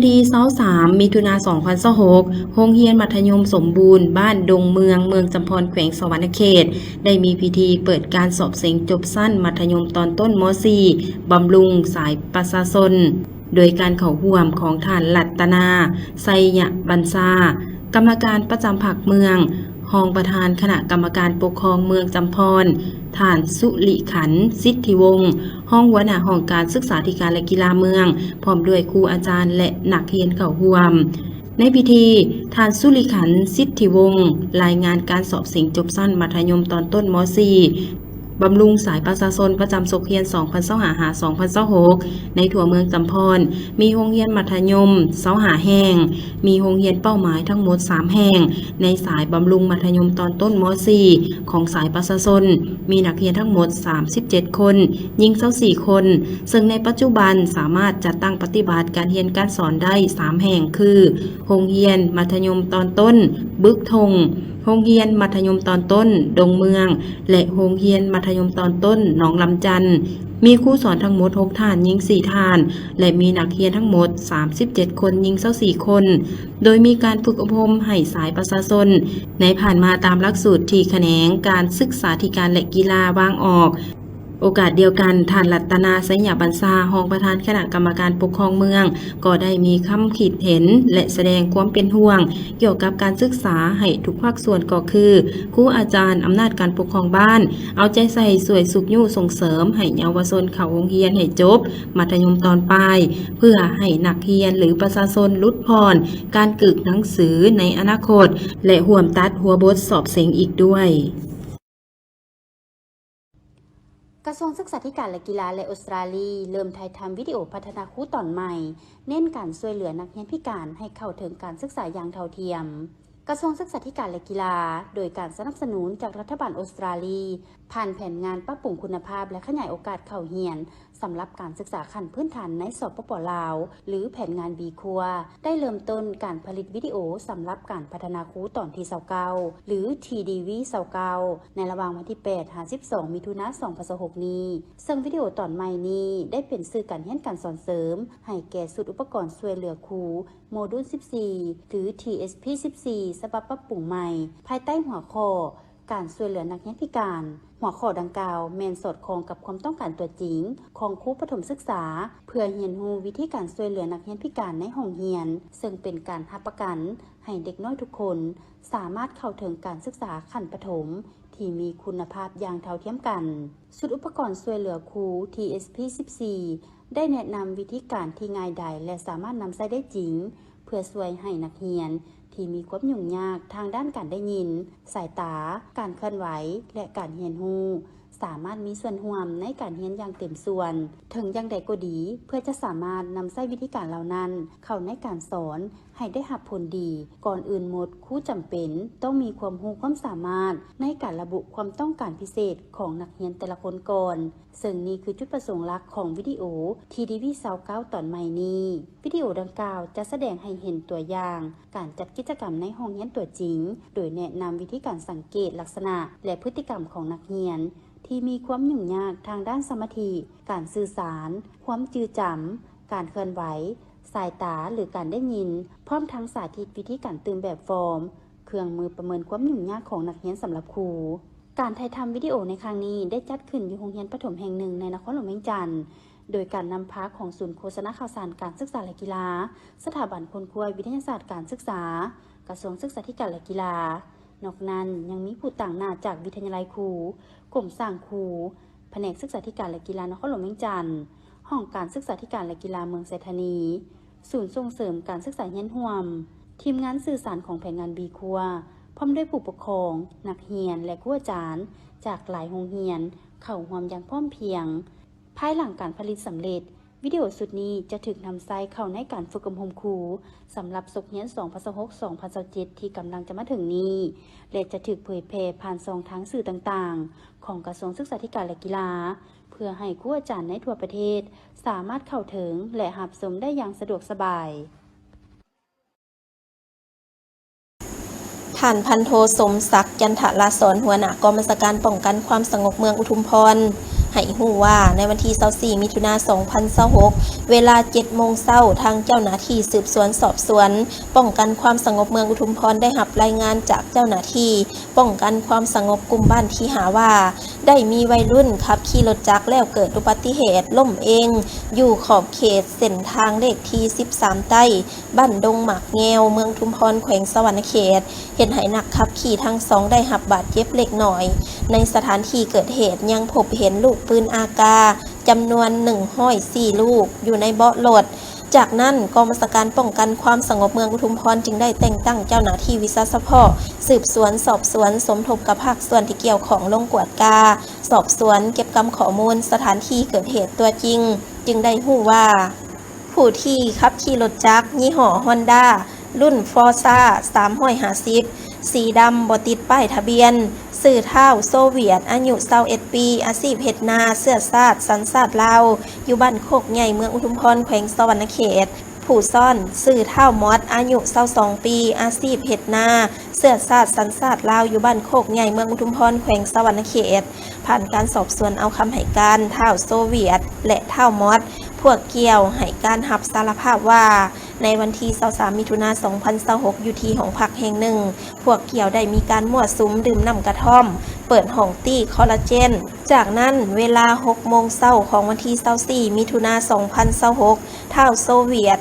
ທີຊາວສາມ ມິຖຸນາ ສອງພັນຊາວຫົກ ໂຮງຮຽນມັດທະຍົມສົມບູນ ບ້ານດົງເມືອງ ເມືອງຈຳພອນ ແຂວງສະຫວັນນະເຂດ ໄດ້ມີພິທີເປີດການສອບເສັງຈົບຊັ້ນມັດທະຍົມຕອນຕົ້ນ ມໍສີ່ ບຳລຸງສາຍປະຊາຊົນ ໂດຍການເຂົ້າຮ່ວມຂອງທ່ານ ລັດຕະນາ ໄຊຍະບັນຊາ ກຳມະການປະຈຳພັກເມືອງ, ຮອງປະທານຄະນະກຳມະການປົກຄອງເມືອງຈຳພອນ, ທ່ານ ສຸລິຂັນ ສິດທິວົງ ຮອງຫົວໜ້າຫ້ອງການສຶກສາທິການ ແລະ ກິລາເມືອງ, ພ້ອມດ້ວຍຄູອາຈານ ແລະ ນັກຮຽນເຂົ້າຮ່ວມ. ໃນພິທີ, ທ່ານ ສຸລິຂັນ ສິດທິວົງ ລາຍງານການສອບເສັງຈົບຊັ້ນມັດທະຍົມຕອນຕົ້ນ ມໍສີ່ ບຳລຸງສາຍປະຊາຊົນ ປະຈຳສົກຮຽນ ສອງພັນຊາວຫ້າ ຫາ ສອງພັນຊາວຫົກ ໃນທົ່ວເມືອງຈຳພອນ ມີໂຮງຮຽນມັດທະຍົມ ຊາວຫ້າ ແຫ່ງ, ມີໂຮງຮຽນເປົ້າໝາຍທັງໝົດ ສາມ ແຫ່ງ ໃນສາຍບຳລຸງມັດທະຍົມຕອນຕົ້ນ ມໍສີ່ ຂອງສາຍປະຊາຊົນ, ມີນັກຮຽນທັງໝົດ ສາມສິບເຈັດ ຄົນ, ຍິງ ຊາວສີ່ ຄົນ, ເຊິ່ງໃນປັດຈຸບັນສາມາດຈັດຕັ້ງປະຕິບັດການຮຽນການສອນໄດ້ ສາມ ແຫ່ງ ຄື ໂຮງຮຽນມັດທະຍົມຕອນຕົ້ນບຶກທົ່ງ, ໂຮງຮຽນມັດທະຍົມຕອນຕົ້ນດົງເມືອງ ແລະ ໂຮງຮຽນມັດທະຍົມຕອນຕົ້ນໜອງລຳຈັນ, ມີຄູສອນທັງໝົດ ຫົກ ທ່ານ, ຍິງ ສີ່ ທ່ານ ແລະ ມີນັກຮຽນທັງໝົດ ສາມສິບເຈັດ ຄົນ, ຍິງ ຊາວສີ່ ຄົນ, ໂດຍມີການຝຶກອົບຮົມໃຫ້ສາຍປະຊາຊົນໃນຜ່ານມາຕາມຫຼັກສູດທີ່ຂະແໜງການສຶກສາທິການ ແລະ ກິລາວາງອອກ. ໂອກາດດຽວກັນ, ທ່ານ ລັດຕະນາ ໄຊຍະບັນຊາ ຮອງປະທານຄະນະກຳມະການປົກຄອງເມືອງ ກໍໄດ້ມີຄຳຄິດເຫັນ ແລະ ສະແດງຄວາມເປັນຫ່ວງກ່ຽວກັບການສຶກສາໃຫ້ທຸກພາກສ່ວນ ກໍຄື ຄູອາຈານ, ອຳນາດການປົກຄອງບ້ານ ເອົາໃຈໃສ່ຊ່ວຍຊຸກຍູ້ສົ່ງເສີມໃຫ້ເຍົາວະຊົນເຂົ້າໂຮງຮຽນໃຫ້ຈົບມັດທະຍົມຕອນປາຍ ເພື່ອໃຫ້ນັກຮຽນ ຫຼື ປະຊາຊົນຫຼຸດຜ່ອນການກຶກໜັງສືໃນອະນາຄົດ ແລະ ຮ່ວມຕັດຫົວບົດສອບເສັງອີກດ້ວຍ. ກະຊວງສຶກສາທິການ ແລະ ກິລາ ແລະ ອົດສະຕາລີ ເລີ່ມຖ່າຍທຳວິດີໂອພັດທະນາຄູຕອນໃໝ່, ເນັ້ນການຊ່ວຍເຫຼືອນັກຮຽນພິການໃຫ້ເຂົ້າເຖິງການສຶກສາຢ່າງເທົ່າທຽມ. ກະຊວງສຶກສາທິການ ແລະ ກິລາ ໂດຍການສະໜັບສະໜູນຈາກລັດຖະບານອົດສະຕາລີ ຜ່ານແຜນງານປັບປຸງຄຸນນະພາບ ແລະ ຂະຫຍາຍໂອກາດເຂົ້າຮຽນ ສຳລັບການສຶກສາຂັ້ນພື້ນຖານໃນ ສປປ ລາວ ຫຼື ແຜນງານ B Core ໄດ້ເລີ່ມຕົ້ນການຜະລິດວິດີໂອສຳລັບການພັດທະນາຄູຕອນທີຊາວເກົ້າ ຫຼື ທີດີວີ ຊາວເກົ້າ ໃນລະຫວ່າງວັນທີແປດ ຫາ ສິບສອງ ມິຖຸນາ ສອງພັນຊາວຫົກ ນີ້, ເຊິ່ງວິດີໂອຕອນໃໝ່ນີ້ໄດ້ເປັນສື່ການຮຽນການສອນເສີມໃຫ້ແກ່ຊຸດອຸປະກອນຊ່ວຍເຫຼືອຄູ ໂມດູນ ສິບສີ່ ຫຼື ທີເອັສພີ ສິບສີ່ ສະບັບປັບປຸງໃໝ່ ພາຍໃຕ້ຫົວຂໍ້ ການຊ່ວຍເຫຼືອນັກຮຽນພິການ. ຫົວຂໍ້ດັ່ງກ່າວແມ່ນສອດຄ່ອງກັບຄວາມຕ້ອງການຕົວຈິງຂອງຄູປະຖົມສຶກສາ ເພື່ອຮຽນຮູ້ວິທີການຊ່ວຍເຫຼືອນັກຮຽນພິການໃນຫ້ອງຮຽນ, ເຊິ່ງເປັນການຮັບປະກັນໃຫ້ເດັກນ້ອຍທຸກຄົນສາມາດເຂົ້າເຖິງການສຶກສາຂັ້ນປະຖົມທີ່ມີຄຸນນະພາບຢ່າງເທົ່າທຽມກັນ. ຊຸດອຸປະກອນຊ່ວຍເຫຼືອຄູ ທີເອັສພີ ສິບສີ່ ໄດ້ແນະນຳວິທີການທີ່ງ່າຍດາຍ ແລະ ສາມາດນຳໃຊ້ໄດ້ຈິງ ເພື່ອຊ່ວຍໃຫ້ນັກຮຽນທີ່ມີຄວາມຫຍຸ້ງຍາກທາງດ້ານການໄດ້ຍິນ, ສາຍຕາ, ການເຄື່ອນໄຫວ ແລະ ການຮຽນຮູ້ ສາມາດມີສ່ວນຮ່ວມໃນການຮຽນຢ່າງເຕັມສ່ວນ. ເຖິງຢ່າງໃດກໍດີ, ເພື່ອຈະສາມາດນຳໃຊ້ວິທີການເຫຼົ່ານັ້ນເຂົ້າໃນການສອນໃຫ້ໄດ້ຮັບຜົນດີ, ກ່ອນອື່ນໝົດ, ຄູຈຳເປັນຕ້ອງມີຄວາມຮູ້ຄວາມສາມາດໃນການລະບຸຄວາມຕ້ອງການພິເສດຂອງນັກຮຽນແຕ່ລະຄົນກ່ອນ. ເຊິ່ງນີ້ຄືຈຸດປະສົງຫຼັກຂອງວິດີໂອ ທີດີວີ ຊາວເກົ້າ ຕອນໃໝ່ນີ້. ວິດີໂອດັ່ງກ່າວຈະສະແດງໃຫ້ເຫັນຕົວຢ່າງການຈັດກິດຈະກຳໃນຫ້ອງຮຽນຕົວຈິງ, ໂດຍແນະນຳວິທີການສັງເກດລັກສະນະ ແລະ ພຶດຕິກຳຂອງນັກຮຽນທີ່ມີຄວາມຫຍຸ້ງຍາກທາງດ້ານສະມາທິ, ການສື່ສານ, ຄວາມຈື່ຈຳ, ການເຄື່ອນໄຫວ, ສາຍຕາ ຫຼື ການໄດ້ຍິນ, ພ້ອມທັງສາທິດວິທີການຕື່ມແບບຟອມ, ເຄື່ອງມືປະເມີນຄວາມຫຍຸ້ງຍາກຂອງນັກຮຽນສຳລັບຄູ. ການຖ່າຍທຳວິດີໂອໃນຄັ້ງນີ້ໄດ້ຈັດຂຶ້ນຢູ່ໂຮງຮຽນປະຖົມແຫ່ງໜຶ່ງໃນນະຄອນຫຼວງວຽງຈັນ, ໂດຍການນຳພາຂອງສູນໂຄສະນາຂ່າວສານການສຶກສາ ແລະ ກິລາ, ສະຖາບັນຄົ້ນຄວ້າວິທະຍາສາດການສຶກສາ, ກະຊວງສຶກສາທິການ ແລະ ກິລາ. ນອກນັ້ນຍັງມີຜູ້ຕາງໜ້າຈາກວິທະຍາໄລຄູ, ກົມສ້າງຄູ, ພະແນກສຶກສາທິການ ແລະ ກິລານະຄອນຫຼວງວຽງຈັນ, ຫ້ອງການສຶກສາທິການ ແລະ ກິລາເມືອງໄຊທານີ, ສູນສົ່ງເສີມການສຶກສາຮຽນຮ່ວມ, ທີມງານສື່ສານຂອງແຜນງານ B Core ພ້ອມດ້ວຍຜູ້ປົກຄອງ, ນັກຮຽນ ແລະ ຄູອາຈານຈາກຫຼາຍໂຮງຮຽນເຂົ້າຮ່ວມຢ່າງພ້ອມພຽງ. ພາຍຫຼັງການຜະລິດສຳເລັດ, ວິດີໂອຊຸດນີ້ຈະຖືກນຳໃຊ້ເຂົ້າໃນການຝຶກອົບຮົມຄູສຳລັບສົກຮຽນ ສອງພັນຊາວຫົກ ສອງພັນຊາວເຈັດ ທີ່ກຳລັງຈະມາເຖິງນີ້ ແລະ ຈະຖືກເຜີຍແຜ່ຜ່ານຊ່ອງທາງສື່ຕ່າງໆຂອງກະຊວງສຶກສາທິການ ແລະ ກິລາ ເພື່ອໃຫ້ຄູອາຈານໃນທົ່ວປະເທດສາມາດເຂົ້າເຖິງ ແລະ ຮັບຊົມໄດ້ຢ່າງສະດວກສະບາຍ. ທ່ານພັນໂທ ສົມສັກ ຈັນທະລາສອນ ຫົວໜ້າກອງບັນຊາການປ້ອງກັນຄວາມສະຫງົບເມືອງອຸທຸມພອນ ໃຫ້ຮູ້ວ່າ ໃນວັນທີຊາວສີ່ ມິຖຸນາ ສອງພັນຊາວຫົກ ເວລາເຈັດໂມງເຊົ້າ, ທາງເຈົ້າໜ້າທີ່ສືບສວນສອບສວນ ປ້ອງກັນຄວາມສະຫງົບເມືອງອຸທຸມພອນ ໄດ້ຮັບລາຍງານຈາກເຈົ້າໜ້າທີ່ປ້ອງກັນຄວາມສະຫງົບກຸ່ມບ້ານທີຫ້າ ວ່າ ໄດ້ມີໄວລຸ້ນຂັບຂີ່ລົດຈັກແລ້ວເກີດອຸບັດຕິເຫດລົ້ມເອງ ຢູ່ຂອບເຂດເສັ້ນທາງເລກທີສິບສາມໃຕ້ ບ້ານດົງໝາກແງວ ເມືອງອຸທຸມພອນ ແຂວງສະຫວັນນະເຂດ, ເຮັດໃຫ້ນັກຂັບຂີ່ທັງສອງໄດ້ຮັບບາດເຈັບເລັກນ້ອຍ. ໃນສະຖານທີ່ເກີດເຫດຍັງພົບເຫັນລູກປືນອາກາ ຈຳນວນໜຶ່ງຮ້ອຍສີ່ລູກຢູ່ໃນເບາະລົດ. ຈາກນັ້ນ, ກອງບັນຊາການປ້ອງກັນຄວາມສະຫງົບເມືອງອຸທຸມພອນ ຈຶ່ງໄດ້ແຕ່ງຕັ້ງເຈົ້າໜ້າທີ່ວິຊາສະເພາະ ສືບສວນສອບສວນ ສົມທົບກັບພາກສ່ວນທີ່ກ່ຽວຂ້ອງ ລົງກວດກາ, ສອບສວນ, ເກັບກຳຂໍ້ມູນສະຖານທີ່ເກີດເຫດຕົວຈິງ, ຈຶ່ງໄດ້ຮູ້ວ່າ ຜູ້ທີ່ຂັບຂີ່ລົດຈັກຍີ່ຫໍ້ຮອນດ້າ ລຸ້ນຟໍຊາສາມຮ້ອຍຫ້າສິບ ສີດຳ ບໍ່ຕິດປ້າຍທະບຽນ, ຊື່ທ້າວໂຊວຽດ ອາຍຸຊາວເອັດປີ, ອາຊີບເຮັດນາ, ເຊື້ອຊາດ ສັນຊາດລາວ, ຢູ່ບ້ານໂຄກໃຫຍ່ ເມືອງອຸທຸມພອນ ແຂວງສະຫວັນນະເຂດ. ຜູ້ຊ້ອນ ຊື່ທ້າວມອດ ອາຍຸຊາວສອງປີ, ອາຊີບເຮັດນາ, ເຊື້ອຊາດ ສັນຊາດລາວ, ຢູ່ບ້ານໂຄກໃຫຍ່ ເມືອງອຸທຸມພອນ ແຂວງສະຫວັນນະເຂດ. ຜ່ານການສອບສວນເອົາຄຳໃຫ້ການ, ທ້າວໂຊວຽດ ແລະ ທ້າວມອດ ພວກກ່ຽວໃຫ້ການຮັບສາລະພາບວ່າ ໃນວັນທີຊາວສາມ ມິຖຸນາ ສອງພັນຊາວຫົກ ຢູ່ທີ່ຫ້ອງພັກແຫ່ງໜຶ່ງ, ພວກກ່ຽວໄດ້ມີການມົ້ວສຸມດື່ມນ້ຳກະທ່ອມ, ເປີດຫ້ອງຕີ້ຄໍລາເຈນ. ຈາກນັ້ນ, ເວລາຫົກໂມງເຊົ້າຂອງວັນທີຊາວສີ່ ມິຖຸນາ ສອງພັນຊາວຫົກ, ທ້າວໂຊວຽດ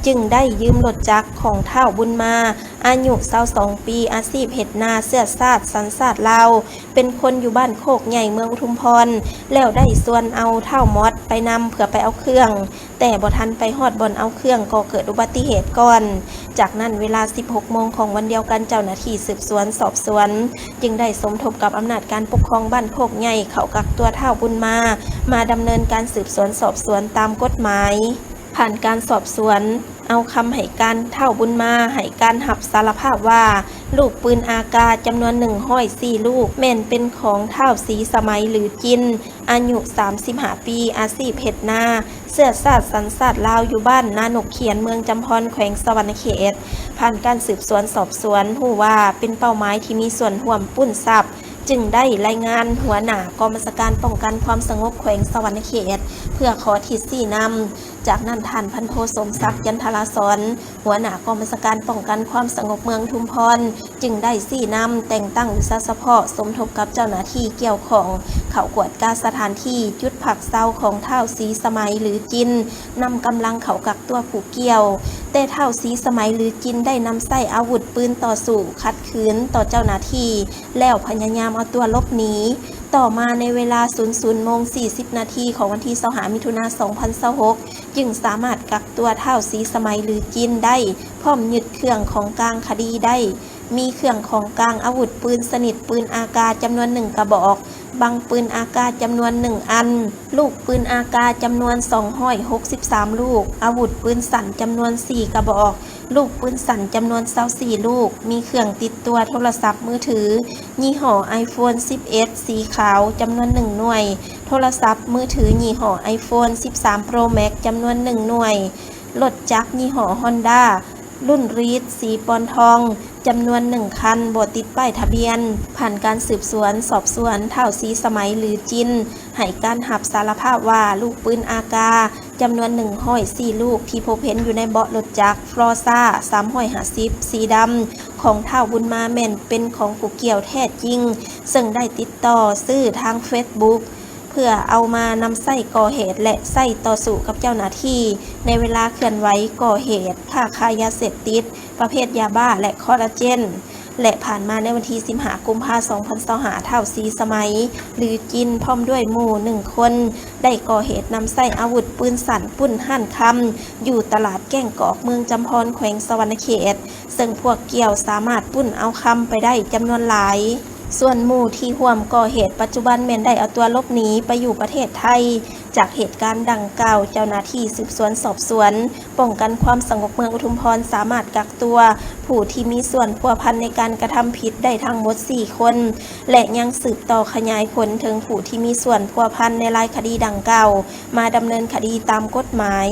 ຈຶ່ງໄດ້ຢືມລົດຈັກຂອງທ້າວບຸນມາ ອາຍຸຊາວສອງປີ, ອາຊີບເຮັດນາ, ເຊື້ອຊາດ ສັນຊາດລາວ, ເປັນຄົນຢູ່ບ້ານໂຄກໃຫຍ່ ເມືອງອຸທຸມພອນ ແລ້ວໄດ້ຊວນເອົາທ້າວມອດໄປນຳເພື່ອໄປເອົາເຄື່ອງ, ແຕ່ບໍ່ທັນໄປຮອດບ່ອນເອົາເຄື່ອງກໍເກີດອຸບັດຕິເຫດກ່ອນ. ຈາກນັ້ນ, ເວລາສິບຫົກໂມງຂອງວັນດຽວກັນ, ເຈົ້າໜ້າທີ່ສືບສວນສອບສວນ ຈຶ່ງໄດ້ສົມທົບກັບອຳນາດການປົກຄອງບ້ານໂຄກໃຫຍ່ ເຂົ້າກັກຕົວທ້າວບຸນມາ ມາດຳເນີນການສືບສວນສອບສວນຕາມກົດໝາຍ. ຜ່ານການສອບສວນເອົາຄຳໃຫ້ການ, ທ້າວບຸນມາໃຫ້ການຮັບສາລະພາບວ່າ ລູກປືນອາກາຈຳນວນໜຶ່ງຮ້ອຍສີ່ລູກ ແມ່ນເປັນຂອງທ້າວສີສະໄໝ ຫຼື ຈິນ ອາຍຸສາມສິບຫ້າປີ, ອາຊີບເຮັດນາ, ເຊື້ອຊາດສັນຊາດລາວ ຢູ່ບ້ານນານົກຂຽນ ເມືອງຈຳພອນ ແຂວງສະຫວັນນະເຂດ. ຜ່ານການສືບສວນສອບສວນ ຮູ້ວ່າເປັນເປົ້າໝາຍທີ່ມີສ່ວນຮ່ວມປຸ້ນຊັບ, ຈຶ່ງໄດ້ລາຍງານຫົວໜ້າກອງບັນຊາການປ້ອງກັນຄວາມສະຫງົບແຂວງສະຫວັນນະເຂດ ເພື່ອຂໍທິດຊີ້ນຳ. ຈາກນັ້ນ, ທ່ານພັນໂທ ສົມສັກ ຈັນທະລາສອນ ຫົວໜ້າກອງບັນຊາການປ້ອງກັນຄວາມສະຫງົບເມືອງອຸທຸມພອນ ຈຶ່ງໄດ້ຊີ້ນຳແຕ່ງຕັ້ງວິຊາສະເພາະ ສົມທົບກັບເຈົ້າໜ້າທີ່ກ່ຽວຂ້ອງ ເຂົ້າກວດກາສະຖານທີ່, ຈຸດພັກເຊົາຂອງທ້າວສີສະໄໝ ຫຼື ຈິນ, ນຳກຳລັງເຂົ້າກັກຕົວຜູ້ກ່ຽວ, ແຕ່ທ້າວສີສະໄໝ ຫຼື ຈິນ ໄດ້ນຳໃຊ້ອາວຸດປືນຕໍ່ສູ້ຂັດຂືນຕໍ່ເຈົ້າໜ້າທີ່ ແລ້ວພະຍາຍາມເອົາຕົວຫຼົບໜີ. ຕໍ່ມາໃນເວລາ ສູນສູນໂມງສີ່ສິບນາທີຂອງວັນທີຊາວຫ້າ ມິຖຸນາ ສອງພັນຊາວຫົກ ຈຶ່ງສາມາດກັກຕົວທ້າວສີສະໄໝ ຫຼື ຈິນ ໄດ້ ພ້ອມຍຶດເຄື່ອງຂອງກາງຄະດີໄດ້ ມີເຄື່ອງຂອງກາງອາວຸດປືນຊະນິດປືນອາກາຈຳນວນໜຶ່ງກະບອກ, ບັງປືນອາກາຈຳນວນໜຶ່ງອັນ, ລູກປືນອາກາຈຳນວນສອງຮ້ອຍຫົກສິບສາມລູກ, ອາວຸດປືນສັ້ນຈຳນວນສີ່ກະບອກ, ລູກປືນສັ້ນຈຳນວນຊາວສີ່ລູກ, ມີເຄື່ອງຕິດຕົວໂທລະສັບມືຖື ຍີ່ຫໍ້ໄອໂຟນສິບເອັດ ສີຂາວ ຈຳນວນໜຶ່ງໜ່ວຍ, ໂທລະສັບມືຖືຍີ່ຫໍ້ໄອໂຟນສິບສາມໂປຣແມັກ ຈຳນວນໜຶ່ງໜ່ວຍ, ລົດຈັກຍີ່ຫໍ້ຮອນດ້າ ລຸ້ນຣີດ ສີປອນທອງ ຈຳນວນໜຶ່ງຄັນ ບໍ່ຕິດປ້າຍທະບຽນ. ຜ່ານການສືບສວນສອບສວນ, ທ້າວສີສະໄໝ ຫຼື ຈິນ ໃຫ້ການຮັບສາລະພາບວ່າ ລູກປືນອາກາ ຈຳນວນໜຶ່ງຮ້ອຍສີ່ລູກ ທີ່ພົບເຫັນຢູ່ໃນເບາະລົດຈັກ ຟໍຊາ ສາມຮ້ອຍຫ້າສິບ ສີດຳ ຂອງທ້າວບຸນມາ ແມ່ນເປັນຂອງຜູ້ກ່ຽວແທ້ຈິງ, ເຊິ່ງໄດ້ຕິດຕໍ່ຊື້ທາງເຟສບຸກ ເພື່ອເອົາມານຳໃຊ້ກໍ່ເຫດ ແລະ ໃຊ້ຕໍ່ສູ້ກັບເຈົ້າໜ້າທີ່ ໃນເວລາເຄື່ອນໄຫວກໍ່ເຫດຄ້າຂາຍຢາເສບຕິດ ປະເພດຢາບ້າ ແລະ ຄໍລາເຈນ. ແລະ ຜ່ານມາໃນວັນທີສິບຫ້າ ກຸມພາ ສອງພັນຊາວຫ້າ ທ້າວສີສະໄໝ ຫຼື ຈິນ ພ້ອມດ້ວຍໝູ່ໜຶ່ງຄົນ ໄດ້ກໍ່ເຫດນຳໃຊ້ອາວຸດປືນສັ້ນປຸ້ນຮ້ານຄຳ ຢູ່ຕະຫຼາດແກ້ງກອກ ເມືອງຈຳພອນ ແຂວງສະຫວັນນະເຂດ, ເຊິ່ງພວກກ່ຽວສາມາດປຸ້ນເອົາຄຳໄປໄດ້ຈຳນວນຫຼາຍ. ສ່ວນໝູ່ທີ່ຮ່ວມກໍ່ເຫດປັດຈຸບັນແມ່ນໄດ້ເອົາຕົວຫຼົບໜີໄປຢູ່ປະເທດໄທ. ຈາກເຫດການດັ່ງກ່າວ, ເຈົ້າໜ້າທີ່ສືບສວນສອບສວນ ປ້ອງກັນຄວາມສະຫງົບເມືອງອຸທຸມພອນ ສາມາດກັກຕົວຜູ້ທີ່ມີສ່ວນພົວພັນໃນການກະທຳຜິດໄດ້ທັງໝົດສີ່ຄົນ ແລະ ຍັງສືບຕໍ່ຂະຫຍາຍຜົນເຖິງຜູ້ທີ່ມີສ່ວນພົວພັນໃນລາຍຄະດີດັ່ງກ່າວ ມາດຳເນີນຄະດີຕາມກົດໝາຍ.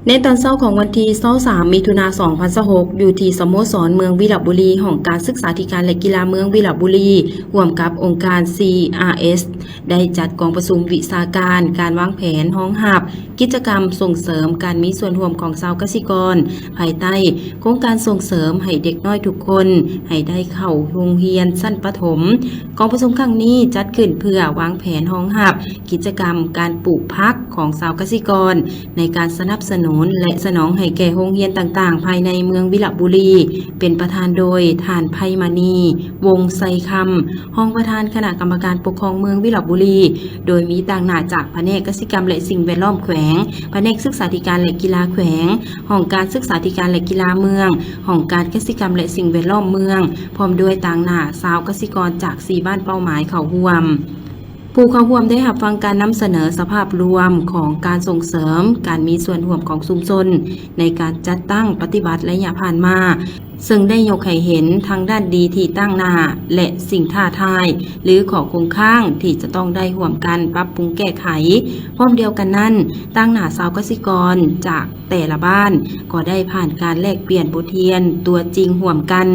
ອ ໃນຕອນເຊົ້າຂອງວັນທີຊາວສາມ ມິຖຸນາ ສອງພັນຊາວຫົກ ຢູ່ທີ່ສະໂມສອນເມືອງວິລະບູລີ, ຫ້ອງການສຶກສາທິການ ແລະ ກິລາເມືອງວິລະບູລີ ຮ່ວມກັບອົງການ ຊີອາເອສ ໄດ້ຈັດກອງປະຊຸມວິຊາການ ການວາງແຜນຮອງຮັບກິດຈະກຳສົ່ງເສີມການມີສ່ວນຮ່ວມຂອງຊາວກະສິກອນ ພາຍໃຕ້ໂຄງການສົ່ງເສີມໃຫ້ເດັກນ້ອຍທຸກຄົນໃຫ້ໄດ້ເຂົ້າໂຮງຮຽນຊັ້ນປະຖົມ. ກອງປະຊຸມຄັ້ງນີ້ຈັດຂຶ້ນເພື່ອວາງແຜນຮອງຮັບກິດຈະກຳການປູກຜັກຂອງຊາວກະສິກອນ ໃນການສະໜັບສະໜູນ ແລະ ສະໜອງໃຫ້ແກ່ໂຮງຮຽນຕ່າງໆ ພາຍໃນເມືອງວິລະບູລີ, ເປັນປະທານໂດຍທ່ານ ໄພມະນີ ວົງໄຊຄຳ, ຮອງປະທານຄະນະກຳມະການປົກຄອງເມືອງວິລະບູລີ, ໂດຍມີຕາງໜ້າຈາກພະແນກກະສິກຳ ແລະ ສິ່ງແວດລ້ອມແຂວງ, ພະແນກສຶກສາທິການ ແລະ ກິລາແຂວງ, ຫ້ອງການສຶກສາທິການ ແລະ ກິລາເມືອງ, ຫ້ອງການກະສິກຳ ແລະ ສິ່ງແວດລ້ອມເມືອງ, ພ້ອມດ້ວຍຕາງໜ້າຊາວກະສິກອນຈາກສີ່ບ້ານເປົ້າໝາຍເຂົ້າຮ່ວມ. ຜູ້ເຂົ້າຮ່ວມໄດ້ຮັບຟັງການນຳສະເໜີສະພາບລວມຂອງການສົ່ງເສີມການມີສ່ວນຮ່ວມຂອງຊຸມຊົນ ໃນການຈັດຕັ້ງປະຕິບັດໄລຍະຜ່ານມາ, ເຊິ່ງໄດ້ຍົກໃຫ້ເຫັນທັງດ້ານດີທີ່ຕາງໜ້າ ແລະ ສິ່ງທ້າທາຍ ຫຼື ຂໍ້ຄົງຄ້າງທີ່ຈະຕ້ອງໄດ້ຮ່ວມກັນປັບປຸງແກ້ໄຂ. ພ້ອມດຽວກັນນັ້ນ, ຕາງໜ້າຊາວກະສິກອນຈາກແຕ່ລະບ້ານກໍໄດ້ຜ່ານການແລກປ່ຽນບົດຮຽນຕົວຈິງຮ່ວມກັນ.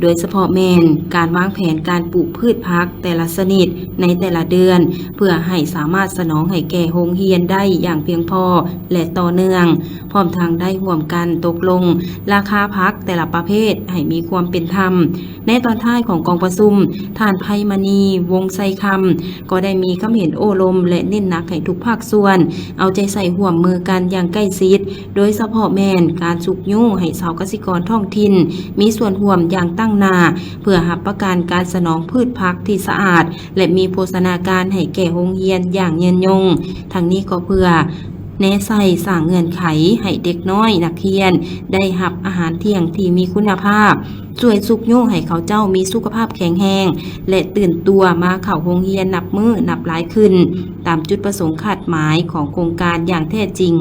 ໂດຍສະເພາະແມ່ນການວາງແຜນການປູກພືດຜັກແຕ່ລະຊະນິດໃນແຕ່ລະເດືອນ ເພື່ອໃຫ້ສາມາດສະໜອງໃຫ້ແກ່ໂຮງຮຽນໄດ້ຢ່າງພຽງພໍ ແລະ ຕໍ່ເນື່ອງ, ພ້ອມທັງໄດ້ຮ່ວມກັນຕົກລົງລາຄາຜັກແຕ່ລະປະເພດໃຫ້ມີຄວາມເປັນທຳ. ໃນຕອນທ້າຍຂອງກອງປະຊຸມ, ທ່ານ ໄພມະນີ ວົງໄຊຄຳ ກໍໄດ້ມີຄຳເຫັນໂອ້ລົມ ແລະ ເນັ້ນໜັກໃຫ້ທຸກພາກສ່ວນເອົາໃຈໃສ່ຮ່ວມມືກັນຢ່າງໃກ້ຊິດ, ໂດຍສະເພາະແມ່ນການຊຸກຍູ້ໃຫ້ຊາວກະສິກອນທ້ອງຖິ່ນມີສ່ວນຮ່ວມຢ່າງຕັ້ງໜ້າ ເພື່ອຮັບປະກັນການສະໜອງພືດຜັກທີ່ສະອາດ ແລະ ມີໂພຊະນາການໃຫ້ແກ່ໂຮງຮຽນຢ່າງຍືນຍົງ. ທັງນີ້ກໍເພື່ອແນໃສ່ສ້າງເງື່ອນໄຂໃຫ້ເດັກນ້ອຍນັກຮຽນໄດ້ຮັບອາຫານທ່ຽງທີ່ມີຄຸນນະພາບ, ຊ່ວຍຊຸກຍູ້ໃຫ້ເຂົາເຈົ້າມີສຸຂະພາບແຂງແຮງ ແລະ ຕື່ນຕົວມາເຂົ້າໂຮງຮຽນນັບມື້ນັບຫຼາຍຂຶ້ນ ຕາມຈຸດປະສົງຄາດໝາຍຂອງໂຄງການຢ່າງແທ້ຈິງ.